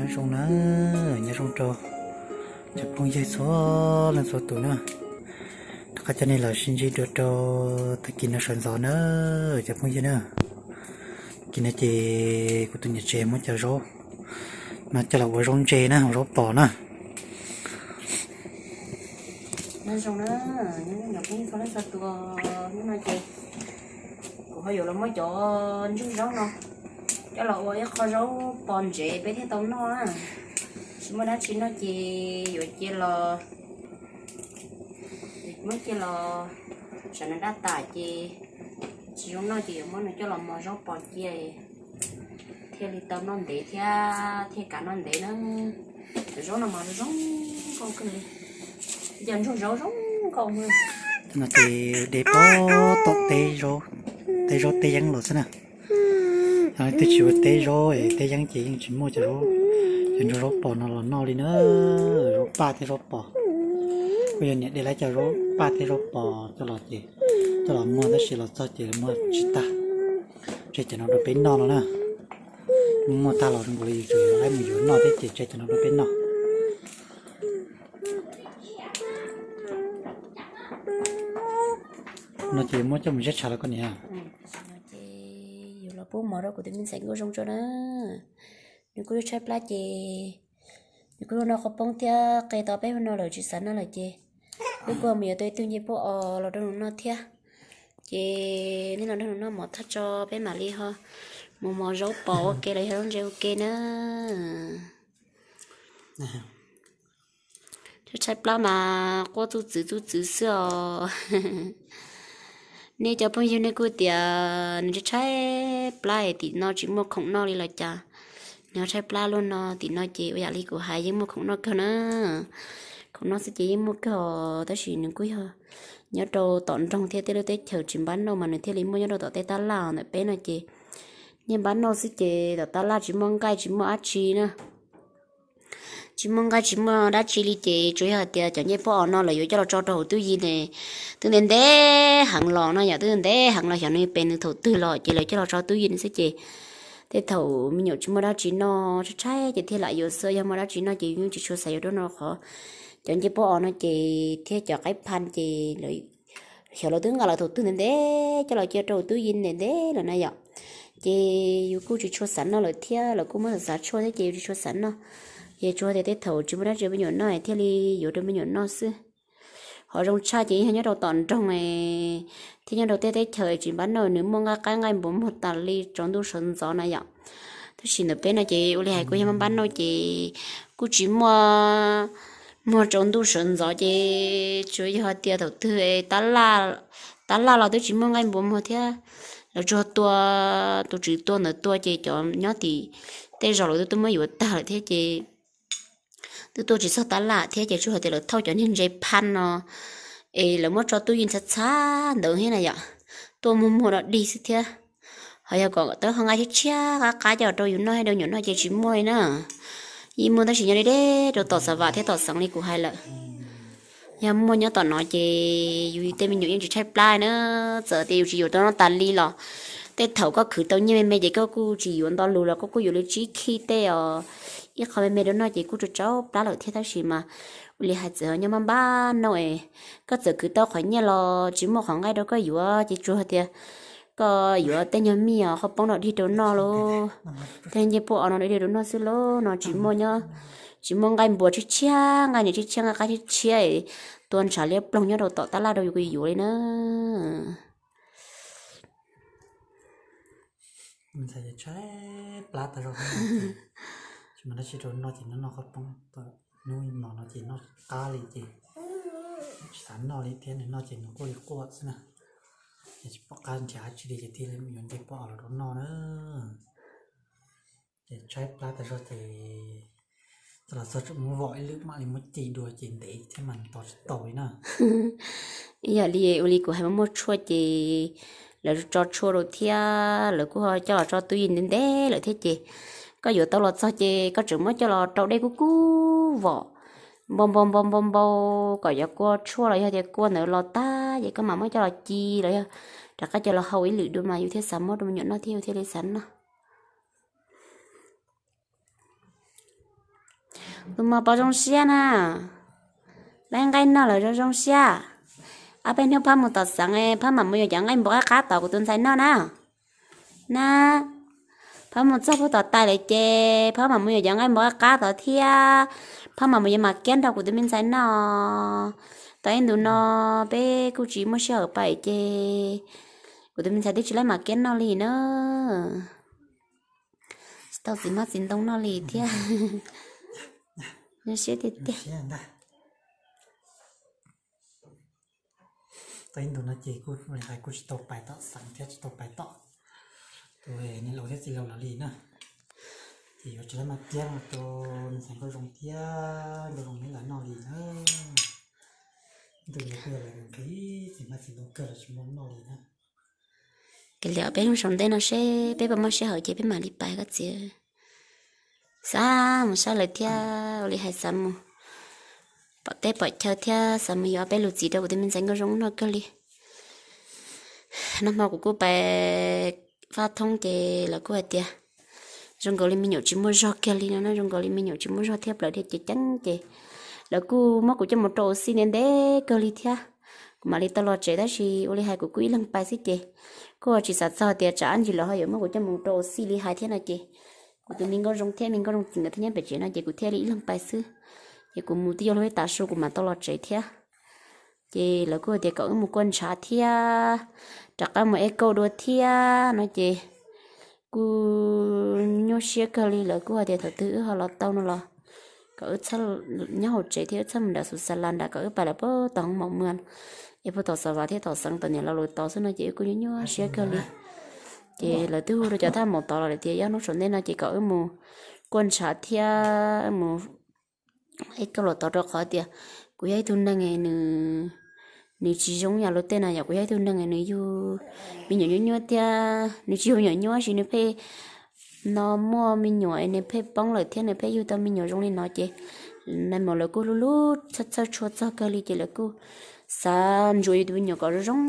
Zoo na, nyob zoo rau cov phooj ywg txhua leej txhua tus na. Rov qab coj nej los sib ntsib dua rau tag kis no sawv ntxov na cov phooj ywg na. Kis no ces kuv tus niam tsev muab cov zaub no coj los ua zaub ntse na, ua zaub pos na. Nyob zoo na, nyob zoo cov phooj ywg txhua leej txhua tus, hnub no ces kuv ho yuav los muab cov ntsuag zaub no coj los ua ib qho zaub pos ntsev peb thiaj tau noj na. Tsis muaj dab tsi noj ces yuav cia los, muab cia los sawv no dab tas ces tsis zoo noj ces yuav muab nws coj los mos zaub pos cia thiaj li tau noj ntev thiab thiaj kav noj ntev na. Cov zaub no mas zoo nkauj kawg li, cov ntsuag zaub zoo nkauj. No ces de pog tom teb zaub, teb zaub teb yeeb los xwb na. Twb tsis ua teb zaub es teb yeeb ces yeej tsis muaj cov zaub, cov ntsuag zaub pos no los noj li na. Zaub paj thiab zaub pos, kuj yog niam de lawv cov zaub paj thiab zaub pos coj los ces coj los muag tab sis los txog ces muag tsis tag, tseg cov no rau peb noj no na. Muag tag los zoo nkaus li yus tseem yuav mus yuav noj thiab ces tseg cov no rau peb noj. No ces muab coj mus ziab tshav los koj niam. Ces yus los pub mov rau kuv tus me ntxhais Nkauj Zoo tso na. Nws kuj tshaib plab ces nws kuj noj qhov poob thiab qe tau peb hnub no lawm tsis xav noj lawm ces wb kuj mus yuav tau ib tug ncej puab os los rau nws noj thiab. Ces nej los nrog nws noj mov tag tso peb mam li ho mus mos zaub pos ua ke los yog zaub ntse ua ke na. Tshaib plab mas quaj txuj txwv txuj txwv xwb os. Nej cov phooj ywg nej kuj tias nws tshaib plab es tim no tsis muaj khoom noj li los cas. Nws tshaib plab luaj no tim no ces ua yam li kuv hais yeej muaj khoom noj kawg na. Khoom noj xwb ces yeej muaj kawg os tab sis nws kuj yog nyob rau tom nroog thiab tej lub teb chaws tsis npab noj mas nws thiaj li muaj nyob rau tom tej tab laj ntawm peb no ces nyiaj npab noj xwb ces tom tab laj tsis muaj nqaij tsis muaj dab tsi na. Tsis muaj nqaij tsis muaj dab tsi li ces tsuas yog hais tias cov ncej puab os no lawv yuav coj los tso rau hauv tub yis ne, twb ntev ntev heev los no yom, twb ntev heev los xyov nws pem nws thaum twg los ces lawv coj los tso tub yis xwb ces tej thaum me nyuam tsis muaj dab tsi noj tshaib tshaib ces thiaj lam yuav xwb, yog muaj dab tsi noj ces yeej tsis tshua xav yuav rau no qhov cov ncej puab os no ces thiab cov qaib pha ces xyov lawv twb nqa los thaum twg ntev ntev coj los cia rau hauv tub yis ntev ntev lawm na yom. Ces yus kuj tsis tshua xav noj lawm thiab lawv kuj muab xav xav tshuaj thiab ces yus tsis tshua xav noj. Ces tsuas tias tej thaum tsis muaj dab tsi me nyuam noj thiaj li yuav rau me nyuam noj xwb. Ho zoo tshaj ces yog nyob rau tom nroog thiab nyob rau tej teb chaws tsis npab noj nws muaj nqaij qaib nqaij npua muag tas li tsaus ntuj sawv ntxov na yom. Tab sis ntawm peb no ces ua li hais kuj yog npab noj ces kuj tsis muaj muag tsaus ntuj sawv ntxov ces tsuas yog tias thaum twg tab laj los twb tsis muaj nqaij npua muag thiab lawv tsuag tua, tus tswv tua ntawd tua ces cov nyob tim tej zos lawv twb tuaj muab yuav tag lawm thiab ces twb tuaj tsis txog tab laj thiab ces tsuas hais tias lawv thauj cov niag ntses phaj no es lawv muab tso tub yees txhav txhav ntawd thiab na yom, tuaj muag muag dog dig xwb thiab. Ho yog kom tau qhov nqaij tshiab tshiab qab qab coj rau yus noj thiab rau me nyuam noj ces tsis muaj li na. Yeej muaj tab sis nyob deb deb rau tom xav vam thiab tom xeev li kuv hais lawm. Yog muaj nyob tom no ces yus tej me nyuam yeej tsis tshaib plab na. Txawm tias yus tsis yuav tau noj tas li los tej thaum koj khwv tau nyiaj me me ces koj kuj tsis yuav nto lus los koj kuj yuav li tsib khij tej os, ib qho me me rau noj ces kuj tsaus tsaus plab lawm thiab tab sis mas ua li hais txawm nyob npab npab noj es koj txawm khwv tau qhov nyiaj los tsis muaj qhov nqaij rau koj yuav ces tsuas hais tias koj yuav tej nyuag mij os qhov poob no dig rau noj lauj, tej ncej puab os no dig rau noj xwb lauj, no tsis muaj nyob, tsis muaj nqaij npua tshiab tshiab nqaij niam tshiab tshiab nqaij qab tshiab tshiab tua ntshav liab ploog nyob rau tom tab laj rau yus yuav li na. Ntxhais ces tshaib plab tas zog, tsis muaj dab tsi rau noj ces noj noj qhov poob, hnub no no ces noj qab li ces tsis xav noj li thiab, nws noj ces nws quaj li quaj xwb na. Ces tsis pom qab nrhiav dab tsi li ces thiaj li yuav ncej puab os los rau noj na. Ces tshaib plab tas zog ces txog los txog tseem muab vom ib lwm mam li muab ci dua ces ntev thiab mas tos tsis tau li na. Ib yam li ua li kuv hais mas muaj tshuaj ces lawv tso tshuaj rau thiab lawv kuj ho coj los tso tub yees ntev ntev lawm thiab ces koj yuav tau los txog ces koj tseem muab coj los rau dej kub kub vom npau npau npau npau npau kom cov kua tshuaj los yog tias kua ntawd los tag ces koj mam muab coj los ci los yog rov qab coj los hau ib lwm dua mas yus thiaj xav muab rau me nyuam noj thiab yus thiaj li xav noj. Tus mos pos zoo siab na, laib nqaij noj lawm zoo zoo siab. Ob peb hnub phab mus tom xeev, phab mam mus yuav cov nqaij npua qab qab tod kuv tus ntxhais noj na. Na, phab mus txog puag tom tais lawm ces phab mam mus yuav cov nqaij npua qab qab tod thiab, phab mam mus yuav mam kiab nrog kuv tus me ntxhais noj. Tau ib ntus no peb kuj tsis muaj sij hawm pais ces kuv tus me ntxhais twb tsis laib mam kiab noj li na. Tsis tau txiv hmab txiv ntoo noj li thiab. Zoo siab tiag tiag. Tau ib ntus no ces kuj hais kuj tsis tau pais tom xeev thiab tsis tau pais tom tus niam laus thiab txiv laus lawv li na. Ces yuav tsis laib mam kiab rau tus me ntxhais Nkauj Zoo thiab Nkauj Zoo neb lawv noj li na. Ib ntus no kuj yog lawv nqhis txiv hmab txiv ntoo kawg los tsis muaj noj li na. Kav liam peb hnub saum ntej no seb peb puas muaj sij hawm ces peb mam li pais koj txiv. Xav mus saib lawv thiab ua li hais xav mus pom teb pom chaw thiab xav mus yuav peb lus txiv rau kuv tus me ntxhais Nkauj Zoo noj kawg li. Nag hmo kuv kuj pais faj thoob ces lawv kuj hais tias zoo nkaus li me nyuam tsis muaj zog kiag li no na, zoo nkaus li me nyuam tsis muaj zog thiab plaws dhia ceev ceev ces lawv kuj muab kuv coj mus rau ua xij ntev ntev kawg li thiab. Kuv mam li tau los tsev tab sis ua li hais kuv kuj ib leeg pais xwb ces kuj tsis xav txog tias tsam ab ntsis lawv ho yuav muab kuv coj mus rau ua xij li hais thiab no ces kuv tus me Nkauj Zoo thiab me Nkauj Zoo txiv nkawd thiab nyob pem tsev no ces kuv thiaj li ib leeg pais xwb. Ces kuv mus twb yuav luag peb tav su kuv mam tau los tsev thiab. Ces lawv kuj hais tias kom wb mus kuaj ntshav thiab rov qab mus ej kauj dua thiab no ces kuj nyuaj siab kawg li. Lawv kuj hais tias thaum twg wb ho los tau no los kom wb txhob nyob hauv tsev thiab wb txhob mus nram Xus Xas Las nram, kom wb pais lawm puag tom hoob mos muag es puag tom Xas Vas thiab tom Xeev tom niam laus lawv tod xwb no ces wb kuj nyuaj nyuaj siab kawg li. Ces lawv twb hu rau cov thaj maum tod los lawm tias yog hnub saum ntej no ces kom wb mus kuaj ntshav thiab mus ej kauj los tod rau qhov tias kuv yog ib tug neeg nws tsis zoo yam luag tej na, yog kuv yog ib tug neeg nws yug me nyuam nyuaj nyuaj thiab nws tsis yug me nyuam nyuaj sis nws pheej no muaj me nyuam nws pheej poob lawm thiab nws pheej yug tau me nyuam zoo li no ces nais maum lawv kuj hlub hlub txhawj txhawj tshua txog kawg li ces lawv kuj xav ntsuas yus tus me nyuam kom zoo zoo,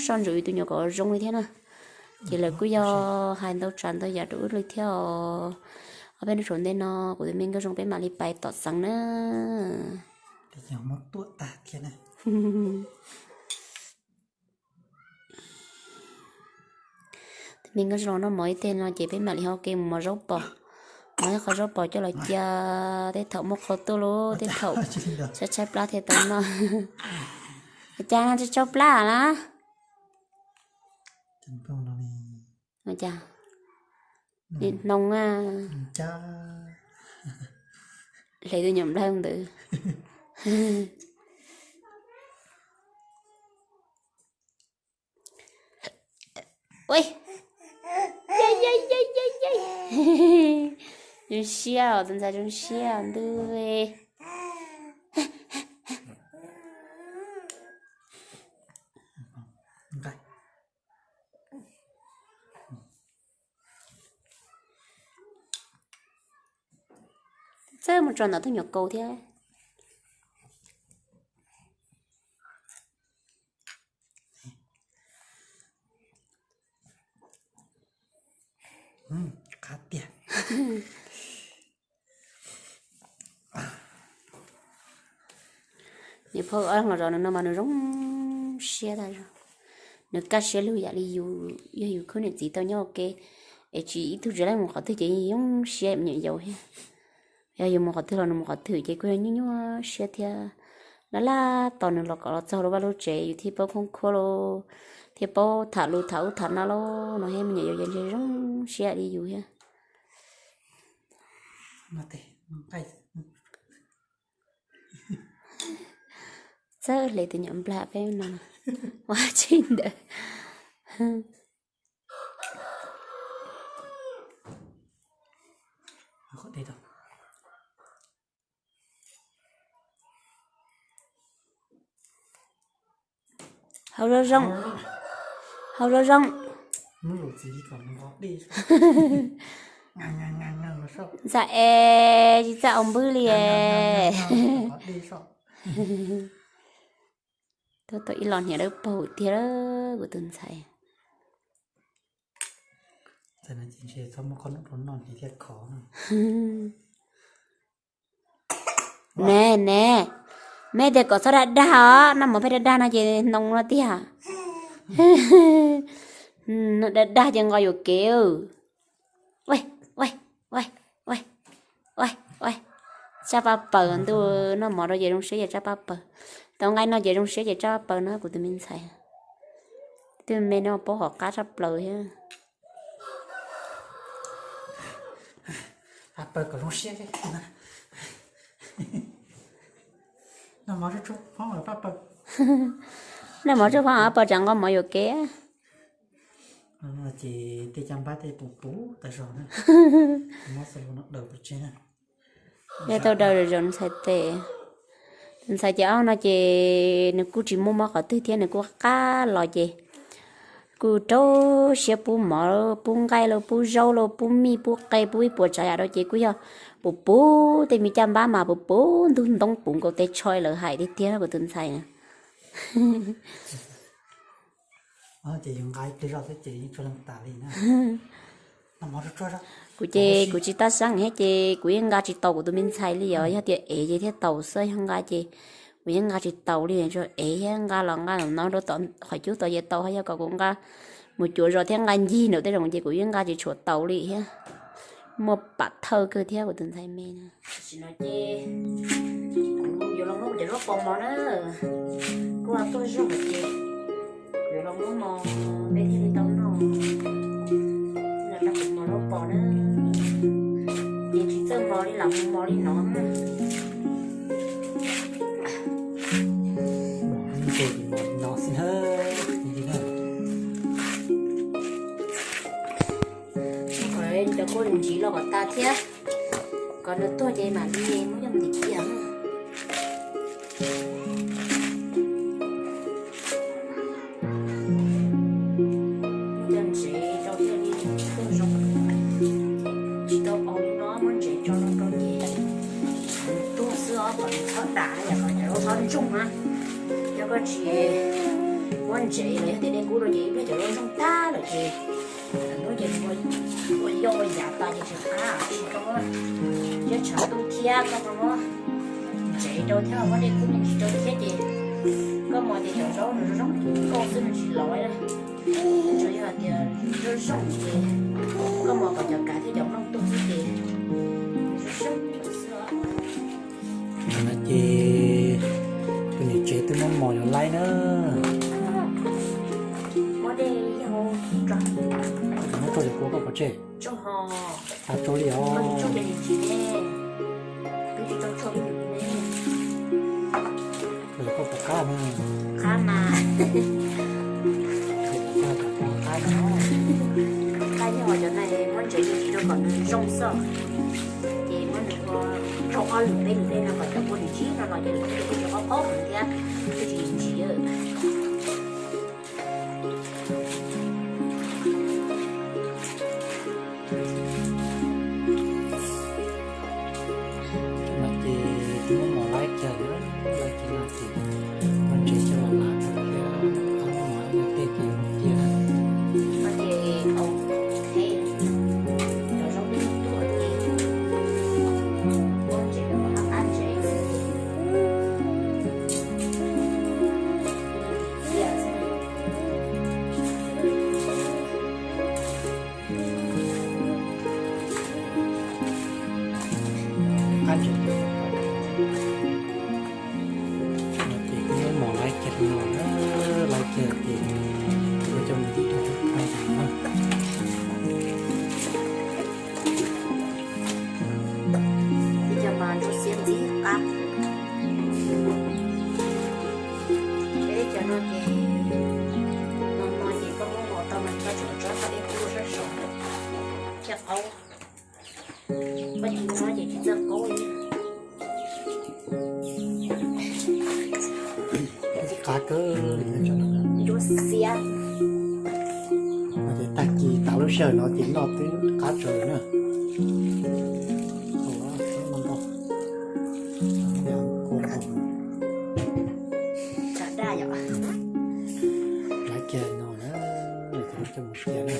soj ntsuas yus tus me nyuam kom zoo li thiab na. Ces lawv kuj yog hais ntau tsav ntau yam rau wb li thiab os. Ob peb hnub saum ntej no kuv tus me Nkauj Zoo peb mam li pais tom Xeev na. Tus me Nkauj Zoo los noj mov ib teg no ces peb mam li ho ua ke mus mos zaub pos, mos ib qho zaub pos coj los cia tej thaum muaj qhov tuaj lauj, tej thaum tshaib tshaib plab thiaj tau noj. Cas no tsis tsau plab lawm? Cas li hnoos a, hle tus nyuam nplaj ntawd. Zoo siab os, tus ntxhais zoo siab ntuj. Txawj mus tso ntawm tus nyuam kaus thiab. Qab tiag. Niam phauj ob leeg los zov nws no mas nws zoo siab tag zog. Nws kaj siab lug yam li yus, yog yus khub niam txiv tau nyob ua ke es tsis ib tug tsis laib mus qhov twg ces zoo siab me nyuam yaus thiab. Yog yus mus qhov twg los nws mus qhov twg ces kuj yog nyuaj nyuaj siab thiab. Laj laj tos nws los kom los txog lub vaj lub tsev yus thiaj paub khoob khuab lauj, thiaj paub tham lus tham ub tham no lauj no thiab me nyuam yaus ces ntshe zoo siab li yus thiab. Txawj hle tus nyuam nplag peb no ua tshij ntawd. Hau zoo zoo, hau zoo zoo. Ntxhais es tsis txawj ua npwb li es. Tuaj tau ib los hniav dawb paug tiag kuv tus ntxhais. Txawm no ces ntshe txhob muab qhov noj rau noj hniav thiaj khov no. Ne ne, mej tias kom txhob dag dag os, noj mov pheej dag dag no ces ntoo no tiag. Dag dag ces nqos yuam kev. Ua ua ua ua ua, tsaj paj paws ntuj, noj mov rau ces zoo siab ces tsaj paj paws. Tau nqaij noj ces zoo siab ces tsaj paj paws no kuv tus me ntxhais. Twb me no paub hom qab tshaj plaws thiab. Noj mov tsuag phob paj paws tsam nqos mov yuam kev. Ces tej caj npab tej puv puv tas zog na. Yog tau daws zom ntxhais tes. Tus ntxhais ces ob no ces nws kuj tsis muaj mob qhov twg thiab, nws kuj qab los ces kuj rau siab pub mov, pub nqaij lauj, pub zaub lauj, pub mij, pub qe, pub ib puas tsav yam rau ces kuj yog puv puv tej me caj npab mas puv puv ntug ntoo puv nkaus tej tsho lawv hais tiag tiag kuv tus ntxhais na. Kuv ces kuv tsis tab xeeb thiab ces kuv yeej nqa tsis taus kuv tus me ntxhais li os, yog tias ev ces thiaj taus xwb, yog nqa ces kuv yeej nqa tsis taus li, tsuas ev thiab nqa los nqa no rau tom qhov cub tod ces taus, ho yog kom kuv nqa mus cuav zos thiab nqa ncig ntawm tej zoov ces kuv yeej nqa tsis tshua taus li thiab. Muaj pam thawj kawg thiab kuv tus ntxhais me na. Tam sim no ces kuv yuav los muab kuv cov zaub pos mos na, kuj tuaj zog lawm ces kuv yuav los muab mos peb thiaj li tau noj. Los noj kuv mos zaub pos na, ces tsis txawj mos li lam mus mos li no na. Cov kua ntsis los kom tas thiab, kom nws tuag ces mam li muab coj mus tim kiag. Muab cov ntsev rau thiaj li tuag zoo, tsis tau aus li no, muab ntsev tso rau rau ces tuag xwb os, kom nws txhob dam yom, kom cov zaub txhob ntsoog na. Yog koj tsis muab ntsev los yog tias dej kub rau ces ib pliag cov zaub ntsoog tag lawm ces ntub ces ua yoj ua yav tas ces tsis qab, tsis tau. Thiab tshav ntuj thiab koj muab ntsev rau thiab muab dej kub me ntsis rau thiab ces koj mos ces cov zaub nws zoo zoo nkauj xwb, nws tsis lov. Tsuas yog tias zoo zoo ces koj mos kom cov kav thiab cov nplooj tuag xwb ces zoo zoo nkauj xwb os. No ces tus niam tsev twb muab mos yuav laib na. Muab dej yau tso. Muab tso cov kua koj pov tseg. Tso ho. Tso li os. Koj pom qab na. Qab mas. Qab no. Qab yog cov no muab ntsev me ntsis rau kom nws zoo xwb. Ces muab nws ua rau ob lwm peb lwm dej no kom cov kua nws ntsib no los ces lwm dej kuj tsis qaub qaub heev thiab, kuj tsis ntsib. No ces muab mos laib kiag, laib kiag no ces muab ntsev coj los lav rau thiab, qhov muab mos ib tej ces cia. No ces au, cov zaub twb tuag ces muab ntsev rau kom qab ntsev xwb ces cia xwb. Qab ntsev. No ces kuv muab mos laib kiag no na, laib kiag ces kuv coj mus tim rau qhov no. Ib co mas ntsuab xiab ntxim qab. Peb cov no ces no no ces koj muab mos tau mas koj tsuas tso tau ib tug sab saud thiaj qaub. Koj tsis no ces tsis txawj qaub li. Qab kawg li. Ntsuab xiab. Tag kis tas lub sij hawm no ces noj twb qab tsawv na. Tshav daj yom. Lawv kiag no na, coj mus sia na.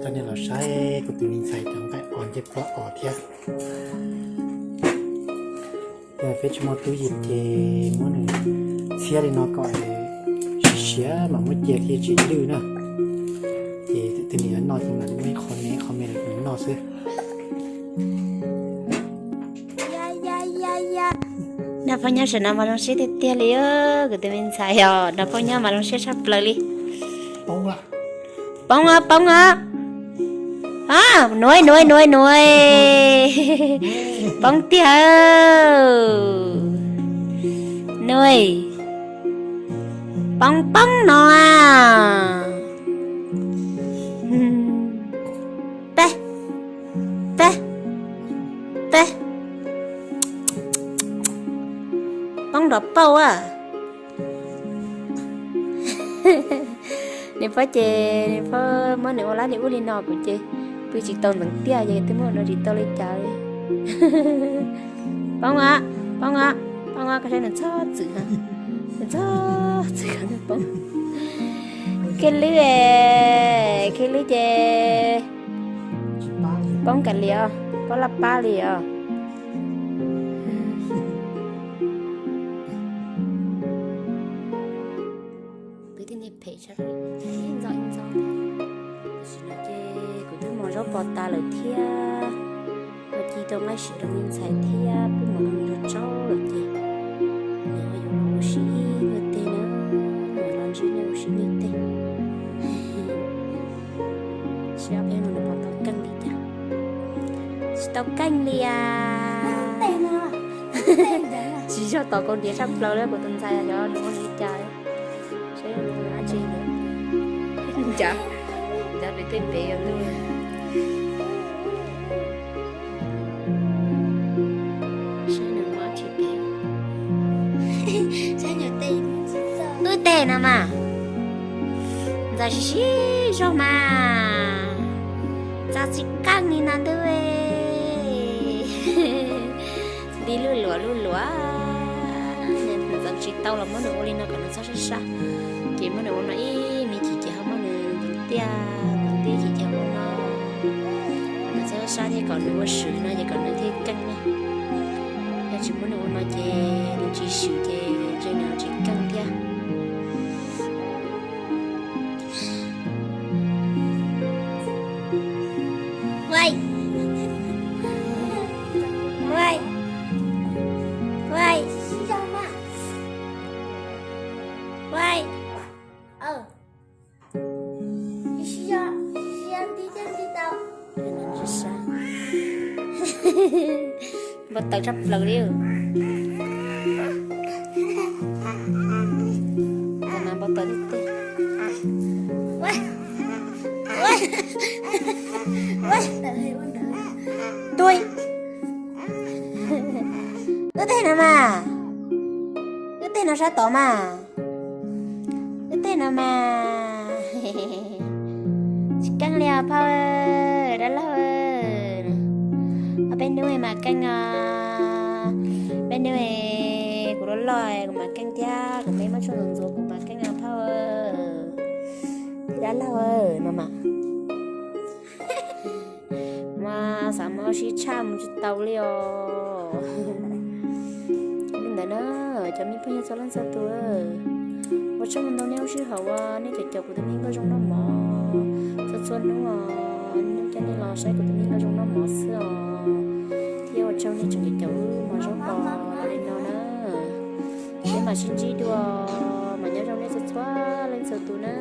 Coj nej los saib kuv tus me ntxhais cov nqaij os ncej puab os thiab. Peb tsis muaj tub yees ces muab nws txhiab li no kom siav siav mas muab cia thiaj tsis lwj na. Ces tus twg nws yuav noj ces mam muab ib qho me ib qho me los noj xwb. Noj phooj ywg, tam sim no mas zoo siab tiag tiag li os kuv tus me ntxhais os, noj phooj ywg mas zoo siab tshaj plaws li. Poob os, poob os. Nuav, nuav, nuav, nuav. Poob tiag. Nuav, poob poob no. Peb, peb, peb. Poob nrov pauj a. Nws phob ces nws phob muab nws ua lab li ub li no kuv ces pw tsis tau ntxeev tiaj ces twb muab no tsis tau li cas li. Poob a, poob a, poob a, koj saib nws txhob txwm, nws txhob txwm poob. Khib lwb, khib lwb ces poob kiag li os, poob laj pab li os. Pw tib niag phem tshaj, ib ntxo ib ntxo. Tam sim no ces kuv twb mos zaub pos tas lawm thiab, ua ci tau nqaij sim rau me ntxhais thiab pub mov rau nws rau tsaub lawm ces nws yuav los ua si ib nyuag teg na, los ntsib nej ua si ib nyuag teg. Saib ob peb hnub no puas tau keej li cas. Tsis tau keej li as. Tsis yog tom kaus ntiav tshaj plaws li kuv tus ntxhais, xyov nws ua li cas. Saib nws ua dab tsi ntawd. Ncav, ncav pem tej pem yog ntuj. Saib nws ua dab tsi pem. Ntuj teg no mas, ntxhais sib sib zog mas, ntxhais tsis keej li no ntuj. Nti luj luam luj luam, ntxhais tsis tau los muab nws ua li no kom nws txhob sab sab. Ces muab nws ua no ib me chim ces ho muab nws tiaj, tiaj chim ces ua no, kom nws txhob sab thiab kom nws ua swm no ces kom nws thiaj keej na. Yog tsis muab nws ua no ces nws tsis swm ces ntshe nws tsis keej thiab. Npau taws tshaj plaws li. Npau taws tiag tiag. Tui. Wb teg no mas. Wb teg no sab tod mas. Wb teg no mas. Tsis keej li os phauj, dab laug. Ob peb hnub mam keej os. Peb hnub kuv loj loj kuv mam keej thiab, kuv me muab tshuaj ntxuav ntxuav kuv mam keej os phauj. Dab laug no mas. Mas xav mus ua si tshaj mus tsis tau li os. Li ntawd na, cov me phooj ywg txhua leej txhua tus, ua tsaug ntau nej lub sij hawm uas nej caum caum kuv tus me nkauj zoo noj mov txhua txhua hnub os, coj nej los saib kuv tus me nkauj zoo noj mov xwb os. Thiab ua tsaug nej tseem caum caum wb mos zaub pos li no na. Peb mam sib ntsib dua, mas nyob zoo nej txhua txhua leej txhua tus na.